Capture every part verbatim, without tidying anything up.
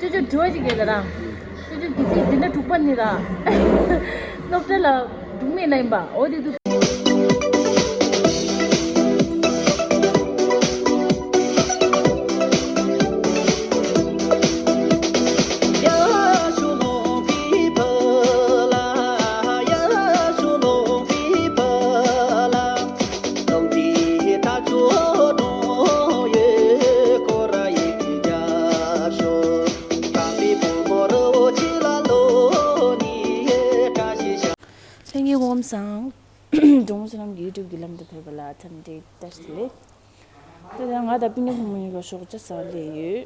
ཅོ་ཅོ་དྲི་བ་ཞིག་ཡོད་ད་ར། ཅོ་ཅོ་དགེ་ཚིག་འཛིན་གྲྭ་དྲུག་པ་ནི་ར། སློབ་གྲྭ་ལ་འགྲོ་མེད་ལ་ཡིན་པ། འོ་དེ་འདུག་ལྷན་རྒྱས་སྐུ་ཁམས་བཟང་། འབྲོང་བུ་བསོད་ནམས་ཀྱི་ཡུ་ཊུབ་ཀྱི་ལམ་དུ་ཕེབས་པ་ལ་འཚམས་འདྲི་བཀྲ་ཤིས་བདེ་ལེགས། ད་ལྟ་ང་དང་སྤུན་ཉེ་བུ་མོ་གཉིས་ཀ་ཞོགས་ཇ་ཟ་སླེབས་ཡོད།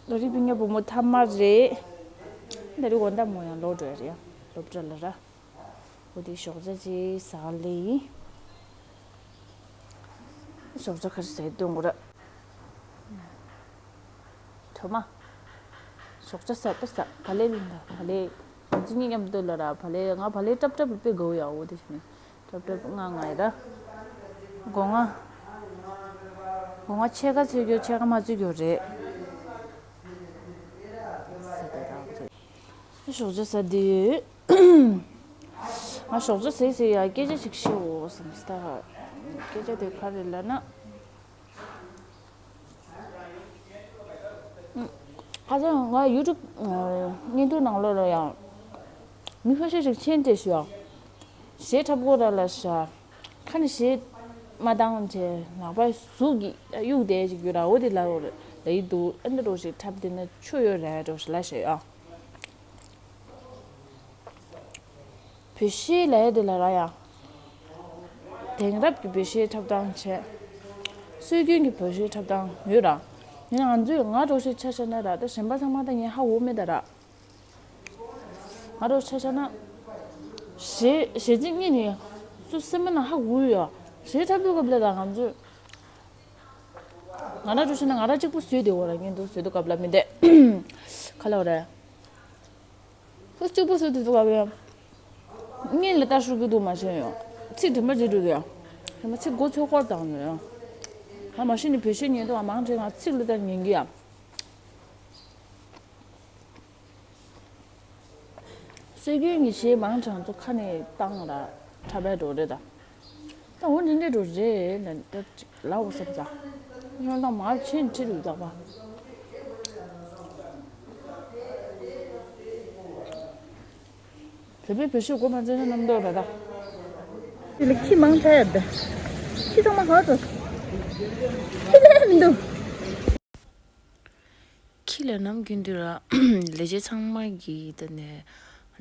ད་རེས་སྤུན་ཉེ་བུ་མོ་མཐའ་མ་རེད། ད་རེས་དགོང་དག་མོ་ཡང་ལོག་འགྲོ་ཡ་རེད་ཡ། སློབ་གྲྭ་ལ་ར། འོ་དེ་ཞོགས་ཇ་ཅིག་ཟ་སླེབས་ཡིན། ཞོགས་ཇ་ག་རེ་ཟ་ཡི་འདུག་གོ་ར། ཐོ་མ། ཞོགས་ཇ་ཟ་ད་ཟ། བག་ལེབ་ལེན་ད་བག་ལེབ། ང་ཚོ་གཉིས་མཉམ་དུ་ལ་ར་བག་ལེབ། ང་བག་ལེབ་ཀྲབ་ཀྲབ་དཔེ་དགའ་བོ་ཡ། འོ་དེ་བྱས་ནས་ཀྲབ་ཀྲབ་ང་ང་ཡི་ར། སྒོ་ང་། སྒོ་ང་ཕྱེད་ཀ་འཚོལ་རྒྱུ་ཕྱེད་ཀ་མ་འཚོལ་རྒྱུ་རེད། ཞོགས་ཇ་ཟ་དུས། ང་ཞོགས་ཇ་ཟས་ཟས་ཡ་སྐད་ཆ་ཞིག་བཤད་འོ་བསམ་སྟ། སྐད་ཆ་དེ་ག་རེ་ལབ་ན། ཁ་སང་ང་ཡུ་ཊུབ་བརྙན་ཐུང་ནང་ལོགས་ལ་ཡང་མི་ཁ་ཤས་ཤིག་མཆན་བྲིས་ཤག་གཞས་འཁྲབ་དགོས་ར་ལབ་ཤག་ཁ་ནས་གཞས་མ་བཏང་བྱས་ལག་པ་ཟུག་གིས་གཡུག་བསྡད་ཅིག་ཡོད་ར། འོ་དེ་ལབ་ལབ་ཡི་འདུག་ཨ་འདྲ་འདྲ་ཞིག་འཁྲབ་བསྡད་ན་ཆོ་ཡོད་ར་འདྲ་ཞིག་ལབ་ཤག་ཡ། བོད་གཞས་ལབ་ཡ་དེ་ལ་ར་ཡ། དེང་རབས་ཀྱི་བོད་གཞས་འཁྲབ་སྟངས་བྱས། སྲོལ་རྒྱུན་གྱི་བོད་གཞས་འཁྲབ་སྟངས་ཡོད་ར། ཡིན་ན་ང་ཚོས་ང་འདྲ་ཞིག་ཆ་བཞག་ན་ར། ད་གཞན་པ་ཚང་མ་ད་ངས་ཧ་གོ་མེད་ད་ར། ང་འདྲ་ཆ་བཞག་ན། གཞས་གཞས་ཚིག་གཉིས་ནི་སུ་སེམས་པ་ནང་ཧ་གོ་ཡོད། གཞས་འཁྲབ་དུས་སྐབས་ལ་ད་ང་ཚོས། ང་ར་འདྲ་བྱས་ན་ང་ར་གཅིག་པུ་བཟོས་བསྡད་འོ་ར། བརྙན་ཐུང་བཟོས་དུས་སྐབས་ལ་མི་འདེ། ག་ལབ་རེད། ཁོ་གཅིག་པུ་བཟོས་དུས་སྐབས་ལ། སྔོན་ལ་ལྟ་ཤོར་གི་འདུག་མ་ཤེས་ཡོང་། ཚིག་དྲན་པ་བརྗེད་འགྲོ་གི་ཡ། དྲན་པ་ཚིག་མགོ་ཚོས་སྐོར་བཏང་ནས་ཡ། ང་མ་གཞི་ནས་བོད་གཞས་ཉན་དུས་ང་མང་ཆེ་ང་ཚིག་ལ་ལྟ་ཉན་གི་ཡ། སྲོལ་རྒྱུན་གྱི་གཞས་མང་ཆེ་ང་ཚོ་ཁ་ནས་བཏང་ར་འཁྲབ་པའི་འགྲོ་རེད་ད། ད་འོ་འདི་འདྲའི་འགྲོ་རེད་ལ་ད་ཅིག་ལབ་འོ་བསམ་ཙང་། སྔོན་དང་མར་ཕྱིན་ཁྲིད་འདུག་ད་པ། བོད་པའི་བོད་གཞས་མགོ་མ་ཚོས་ན་རྣམ་རྟོག་རེད་ད། དེ་ལ་ཁྱི་མང་ཆེ་ཡོད་ད། ཁྱི་ཚང་མ་ག་བར་འགྲོ། ཁྱི་ལས་མི་འདུག་ཁྱི་ལ་ནམ་རྒྱུན་དུ་ར་ལས་བྱེད་ཚང་མ་གིས་ད་ནས་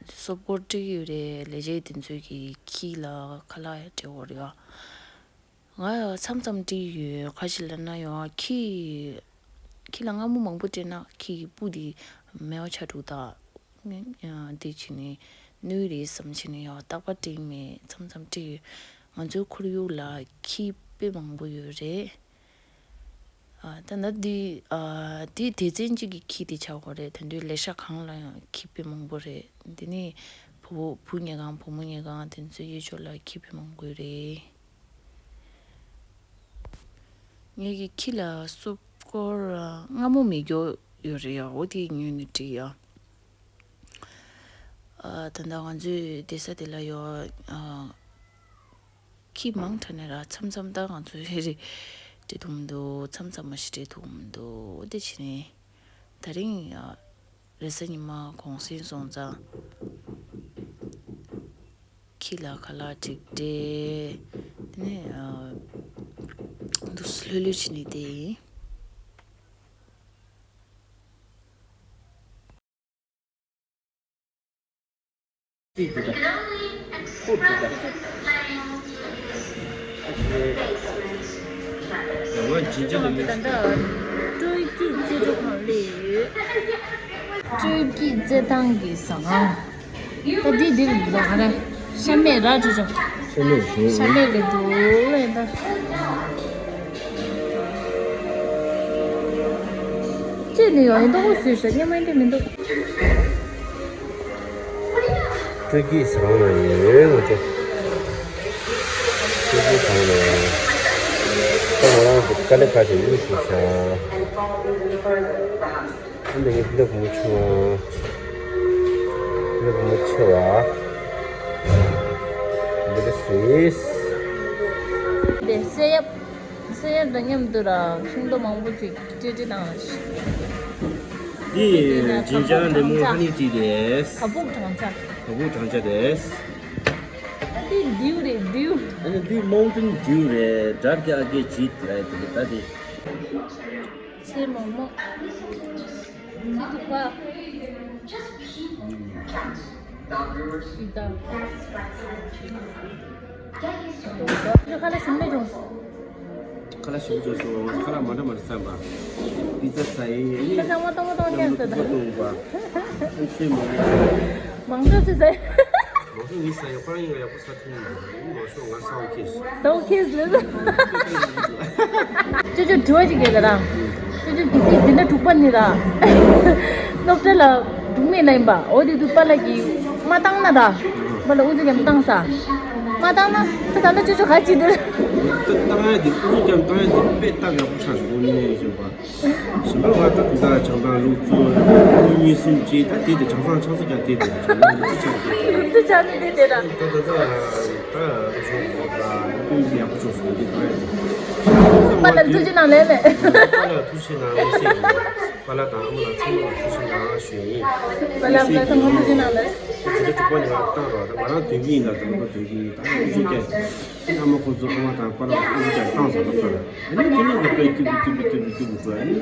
སོབ་སྐོར་སྤྲད་ཀྱི་ཡོད་རེད། ལས་བྱེད་དེ་ཚོས་ཀྱིས་ཁྱི་ལ་ཁ་ལག་ཡང་སྤྲད་ཡོད་རེད་ཡ། ང་ཡང་མཚམས་མཚམས་སྤྲད་ཀྱི་ཡོད། ག་ཅི་ལབ་ན་ཡང་ཁྱི་ཁྱི་ལ་མངར་མོ་མང་པོ་སྤྲད་ན་ཁྱི་ཡི་སྤུ་དེ་མེད་པ་ཆགས་འགྲོ་ད། དེ་བྱས་ནས་གནོད་རེད་བསམ་བྱས་ནས་ཡང་རྟག་པར་སྤྲད་ཀྱི་མེད། མཚམས་མཚམས་སྤྲད་ཀྱི་ཡོད། ང་ཚོའི་ཁོར་ཡུག་ལ་ཁྱི་དཔེ་མང་པོ་ཡོད་རེད། ཨ། ད་ནི་འདི། ཨ། འདི་སྡེ་ཚན་གཅིག་གི་ཁྱི་དེ་ཆགས་ཡོད་རེད། ད་དུང་ལས་ཤག་གང་ལ་ཡང་ཁྱི་དཔེ་མང་པོ་རེད། འདི་ནི་བུ་བུ་ཉལ་ཁང་བུ་མོ་ཉལ་ཁང་དེ་ཚོའི་གཡས་ཕྱོགས་ལ་ཁྱི་དཔེ་མང་པོ་རེད། ངེད་ཀྱི་ཁྱི་ལ་སོབ་སྐོར་མངར་མོ་མེད་རྒྱུ་ཡོད་རེད་ཡ། འོ་དེ་ཉོས་ནས་སྤྲད་ཡ། ཨ། ད་ལྟ་ང་ཚོའི་སྡོད་ས་དེ་ལ་ཡོད། ཨ། ཁྱི་མང་དྲགས་ནས་ར་མཚམས་མཚམས་ད་ང་ཚོ་རེ་རེ་སྤྲད་ཐུབ་མི་འདུག་མཚམས་མཚམས་མ་ཞིག་སྤྲད་ཐུབ་མི་འདུག་དེ་བྱས་ནས་ད་རིང་ཡ་རེས་གཟའ་ཉི་མ་གུང་སེང་སོང་ཙང་ཁྱི་ལ་ཁ་ལག་ཅིག་སྤྲད། དེ་ནས་ཨ། འདུག་སེ་ལྷོད་ལྷོད་བྱས་ནས་བསྡད་ཡིན། ང་ཚོ་ད་ལྟ་སྤྲོ་སྐྱིད་རྩེད་གྲོགས་ཁང་སླེབས་ཡོད། སྤྲོ་སྐྱིད་རྩེད་ཐང་གི་ཟ་ཁང་། ད་འདི་འདིར་འདུག་ག་རེ། ཤ་མེད་ར་ཅོ་ཅོ། ཤ་མེད་བཞིན། ཤ་མེད་རེད་འདུག་ལེ་ད། ཅེས་ནི་ཡོང་ཡིན་ཏོག་ཙམ་བཟོས་ཤག་སྙན་མ་འདྲ་མི་འདུག་སྤྲོ་སྐྱིད་ཟ་ཁང་ནང་ཡོད་ང་ཚོ། སྤྲོ་སྐྱིད་ཟ་ཁང་ནང་ཡོད། ད་ང་རང་ཚོ་དཀའ་ལས་ཁག་ཅིག་གཡུག་ཞུ་ཤག་འདི་གི་འདི་གོང་ཆུང་། འདི་གོང་ཆེ་བ། འདི་གི་སུ་ཡིས། འདི་སེ་ཡབ། སེ་ཡབ་དང་མཉམ་དུ་ར་ཤིང་ཏོག་མང་པོ་ཅིག་ཀྲི་ཀྲི་བཏང་ཞིག་འདི་ཇིན་ཇར་ལེ་མོན་ཧ་ནི་ཏི་རེད། ཁ་སྦུག་གྲང་ཆ། ཁ་སྦུག་གྲང་ཆ་རེད། འདི་ཌིའུ་རེད་ཌིའུ། ཨ་ནི་འདི་མའུན་ཊེན་ཌིའུ་རེད། དགྲ་རྒྱ་ཨ་གེ་ཇིད་རེད་དེ་ད་དེ། ཚེ་མོག་མོག་ཚེ་ཐུག་པ། ཨི་ད། ཁ་ལག་ཞིམ་པོ་བྱུང་། ཁ་ལག་ཞིམ་པོ་བྱུང་སོང་། ཁ་ལག་མ་འདྲ་མ་འདྲ་བསམ་པ། པི་ཛ་ཟ་ཡི། ཁ་ལག་མ་གཏོང་མ་གཏོང་ཁྱེད་ཚོ་ད། ཐུག་པ། ཚེ་མོག་མོག་མང་ཚོད་སུ་ཟ་ཡི། མང་ཤོས་ངས་ཟ་ཡོད། ཁོ་རང་ཡིན་ན་ཡག་པོ་ཟ་ཐུབ་མི་འདུག་མང་ཤོས་ང་ཟ་འོ་ཁེ། ཟ་འོ་ཁེ་ཟེར། ཅོ་ཅོ་དྲི་བ་ཅིག་ཡོད་ད་ར། ཅོ་ཅོ་གི་སི་འཛིན་གྲྭ་དྲུག་པ་ནི་ར། སློབ་གྲྭ་ལ་འགྲོ་མེད་ན་ཡིན་པ། འོ་དེ་དུས་པཱ་ལགས་ཀྱིས་མ་བཏང་ན་ད། པཱ་ལགས་ཨུ་ཚུགས་ཀྱང་བཏང་ས། མ་བཏང་ན་ད་ད་ལྟ་ཅོ་ཅོ་ག་ཅི་འདིར། བཏང་ཡ་དེ་ཨུ་ཚུགས་ཀྱང་བཏང་ཡ་དེ་དཔེ་སྟབས་ཡག་པོ་ཆགས་སོང་ནི་ཡིན་པ། ཞིམ་པོ་བ་ད་དེ་དག་བྱང་ཐང་ལུག་གཙོ་ལུག་གཉིས་གསུམ་བཅས་ད་དེ་དེ་བྱང་ཐང་ཆང་ས་ཀྱང་དེ་དེ་བྱང་ཐང་ལུག་གཙོ་ཆགས་དེ་ལུག་རྫི་ཆགས་ནི་དེ་དེ་ར། ད་ད་ད་ད་རུ་ཤོག་གོ་ད་ཀུན་གྱི་ཡག་པོ་བྱུང་སོང་དེ་ད་ཡ། པཱ་ལགས་ཐུགས་རྗེ་གནང་ལེ་མེ། པཱ་ལགས་ཐུགས་རྗེ་གནང་ལེ་ཟེར། པཱ་ལགས་དང་ཨ་མ་ལགས་ཚང་མ་ལ་ཐུགས་རྗེ་གནང་ཞུ་ཡ་ཡིན། པཱ་ལགས་ཚང་མ་ཐུགས་རྗེ་གནང་ལེ། དེ་ཚོ་ཐུག་པ་ནས་ང་བཏང་རོགས། ད་ང་རང་དོན་གྱི་ཡིན་ད་དོན་པ་དོན་གྱི་ཡིན་ད་ཨུ་ཚུགས་ཀྱང་། ཨ་མ་ཁོ་ཚོ་ཨ་མ་དང་པཱ་ལགས་ཁོ་ཚོ་ཀྱང་བཏང་ཟ་ལ་ཁ་ལ། ཨ་ནི་དེ་ནས་ང་པའི་སྐྱིད་པོ་སྐྱིད་པོ་སྐྱིད་པོ་སྐྱིད་པོ་འགྲོ། ཨ་ནི་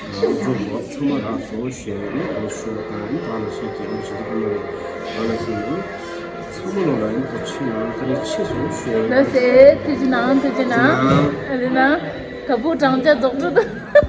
ཨ་ཚོ་ཚང་མ་རག་སོང་ཞེས་ཨ་ནི་ཨ་ལ་ཤོག་དང་ཨ་ནི་བག་ལ་ཤེས་ཀྱི་ཨ་མ་ཞིག་ཏུ་ཀུན་ལ་རེད། བག་ལ་ཤེས་ནི་ཚང་མ་ལོ་ལ་ཨ་ནི་ཁོ་ཕྱི་ནང་ཁ་ནས་ཕྱི་སོང་ཞེས། ལགས་སེ་ཐུགས་རྗེ་གནང་ཐུགས་རྗེ་གནང་། ཨ་རེ་ན་ཁ་སྦུག་གྲང་ཆ་རྫོགས་འགྲོ་འདུག